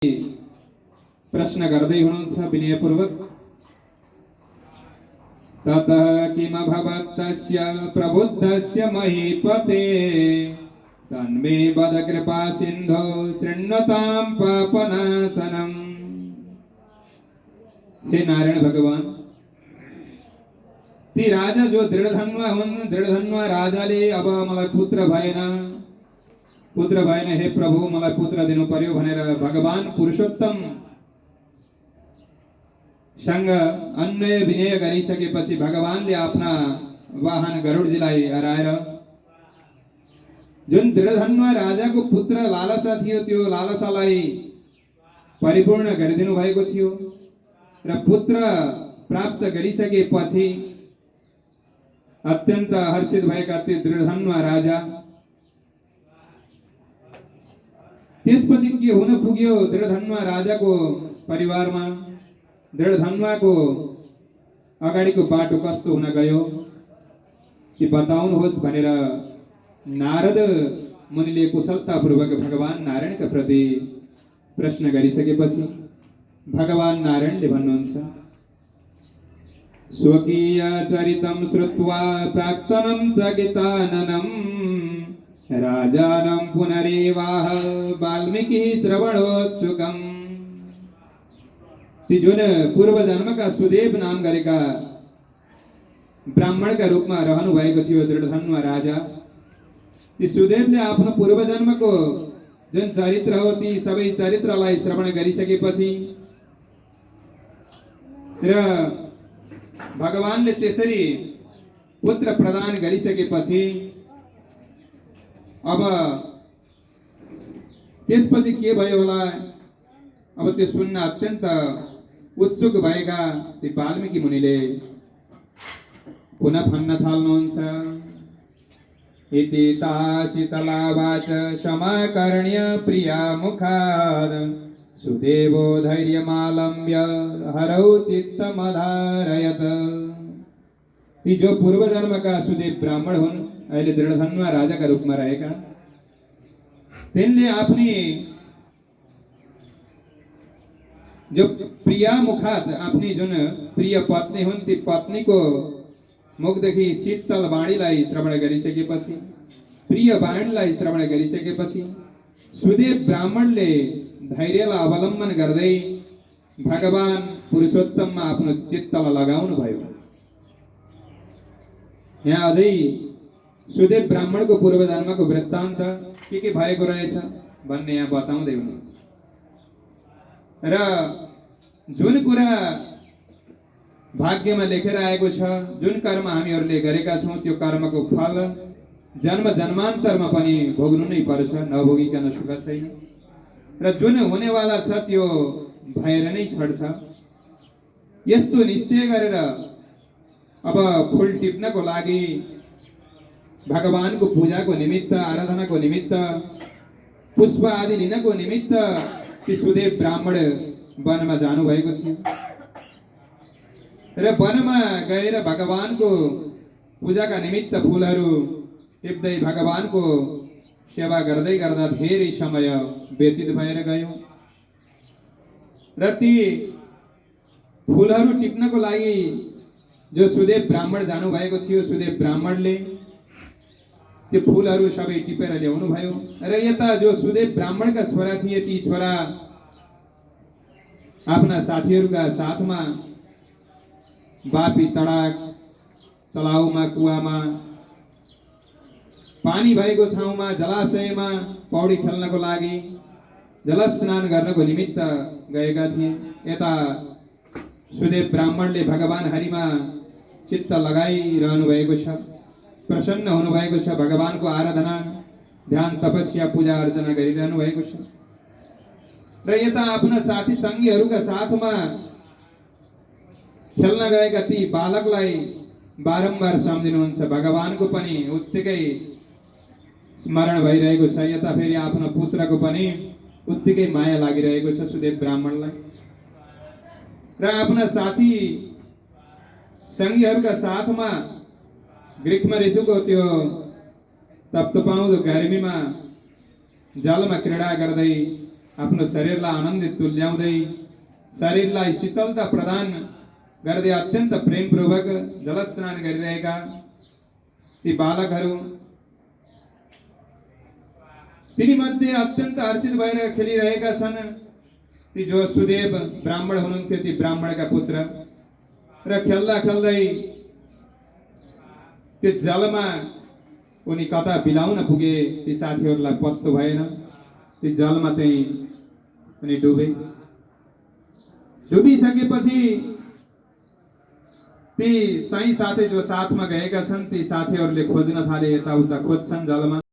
प्रश्न गर्दै हुनुहुन्छ विनयपूर्वक। ततः किमभवत् तस्य प्रबुद्धस्य महीपते तन्मे वद कृपा सिन्धो शृण्वतां पापनाशनम्। हे नारायण भगवान, ती राजा जो दृढधन्वा हुन्, दृढधन्वा राजाले अब मलाई पुत्र भएन, हे प्रभु मलाई पुत्र दिनु पर्यो भनेर भगवान पुरुषोत्तम सँग अन्वय विनय गरिसकेपछि भगवानले आफ्ना वाहन गरुडजीलाई हराएर जुन दृढधन्वा राजाको पुत्र लालसा थियो त्यो लालसालाई परिपूर्ण गरिदिनु भएको थियो र पुत्र प्राप्त गरिसकेपछि अत्यन्त हर्षित भएका ती दृढधन्वा राजा त्यसपछि के हुन पुग्यो दृढधन्वा राजाको परिवारमा, दृढधन्वाको अगाडिको बाटो कस्तो हुन गयो कि बताउनुहोस् भनेर नारद मुनिले कुशलतापूर्वक भगवान नारायणका प्रति प्रश्न गरिसकेपछि भगवान नारायणले भन्नुहुन्छ, स्वकीय चरितं श्रुत्वा प्राक्तनं च गीताननम् राजानं पुनरेवाह वाल्मीकि श्रवणोत्सुकम्। ती जुन पूर्व जन्मका सुदेव नाम गरेका ब्राह्मणका रूपमा रहनु भएको थियो दृढधन्वा राजा, ती सुदेवले आफ्नो पूर्व जन्मको जुन चरित्र हो ती सबै चरित्रलाई श्रवण गरिसकेपछि र भगवानले त्यसरी पुत्र प्रदान गरिसकेपछि अब त्यसपछि के भयो होला, अब त्यो सुन्न अत्यन्त उत्सुक भएका ती वाल्मीकि मुनिले पुनः भन्न थाल्नुहुन्छ, इति ता शीतलावाच क्षमाकर्ण्य प्रिया मुखाद सुदेवो धैर्यमालम्ब्य हरौ चित्तमधारयत। ती जो पूर्व जन्मका सुदेव ब्राह्मण हुन्, अहिले दृढधन्वा राजाका रूपमा रहेका, तिनले आफ्नी जो प्रिया मुखात आफ्नी जुन प्रिय पत्नी हुन् ती पत्नीको मुखदेखि शीतल वाणीलाई श्रवण गरिसकेपछि, प्रिय वाणीलाई श्रवण गरिसकेपछि सुदेव ब्राह्मणले धैर्यलाई अवलम्बन गर्दै भगवान पुरुषोत्तममा आफ्नो चित्तलाई लगाउनु भयो। यहाँ अझै सुदेव ब्राह्मणको पूर्व जन्मको वृत्तान्त के भएको रहेछ भन्ने यहाँ बताउँदै हुनुहुन्छ र जुन कुरा भाग्यमा लेखेर आएको छ, जुन कर्म हामीहरूले गरेका छौँ त्यो कर्मको फल जन्म जन्मान्तरमा पनि भोग्नु नै पर्छ, नभोगिकन सुख छैन र जुन हुनेवाला छ त्यो भएर नै छड्छ। यस्तो निश्चय गरेर अब फुल टिप्नको लागि भगवानको पूजाको निमित्त, आराधनाको निमित्त, पुष्प आदि लिनको निमित्त ती सुदेव ब्राह्मण वनमा जानु भएको थियो र वनमा गएर भगवानको पूजाका निमित्त फुलहरू टिप्दै भगवानको सेवा गर्दै गर्दा धेरै समय व्यतीत भएर गयो र ती फुलहरू टिप्नको लागि जो सुदेव ब्राह्मण जानु भएको थियो, सुदेव ब्राह्मणले त्यो फुलहरू सबै टिपेर ल्याउनु भयो र यता जो सुदेव ब्राह्मणका छोरा थिए ती छोरा आफ्ना साथीहरूका साथमा बापी तडाक, तलाउमा, कुवामा, पानी भएको ठाउँमा, जलाशयमा पौडी खेल्नको लागि, जलस्नान गर्नको निमित्त गएका थिए। यता सुदेव ब्राह्मणले भगवान हरिमा चित्त लगाइरहनु भएको छ, प्रसन्न हुनुभएको छ, भगवानको आराधना, ध्यान, तपस्या, पूजा अर्चना गरिरहनु भएको छ र यता आफ्ना साथी सङ्गीहरूका साथमा खेल्न गएका ती बालकलाई बारम्बार सम्झिनुहुन्छ, भगवानको पनि उत्तिकै स्मरण भइरहेको छ, यता फेरि आफ्नो पुत्रको पनि उत्तिकै माया लागिरहेको छ सुदेव ब्राह्मणलाई र आफ्ना साथी सङ्गीहरूका साथमा ग्रीष्म ऋतुको त्यो तप्तपाउँदो गर्मीमा जलमा क्रीडा गर्दै आफ्नो शरीरलाई आनन्दित तुल्याउँदै शरीरलाई शीतलता प्रदान गर्दै अत्यन्त प्रेमपूर्वक जलस्नान गरिरहेका ती बालकहरू तिनीमध्ये अत्यन्त हर्षित भएर खेलिरहेका छन्। ती जो सुदेव ब्राह्मण हुनुहुन्थ्यो ती ब्राह्मणका पुत्र र खेल्दा खेल्दै त्यो जलमा उनी कता बिलाउन पुगे ती साथीहरूलाई पत्तो भएन। ती जलमा चाहिँ उनी डुबिसकेपछि ती साथी जो साथमा गएका छन् ती साथीहरूले खोज्न थाले, यताउता खोज्छन् जलमा।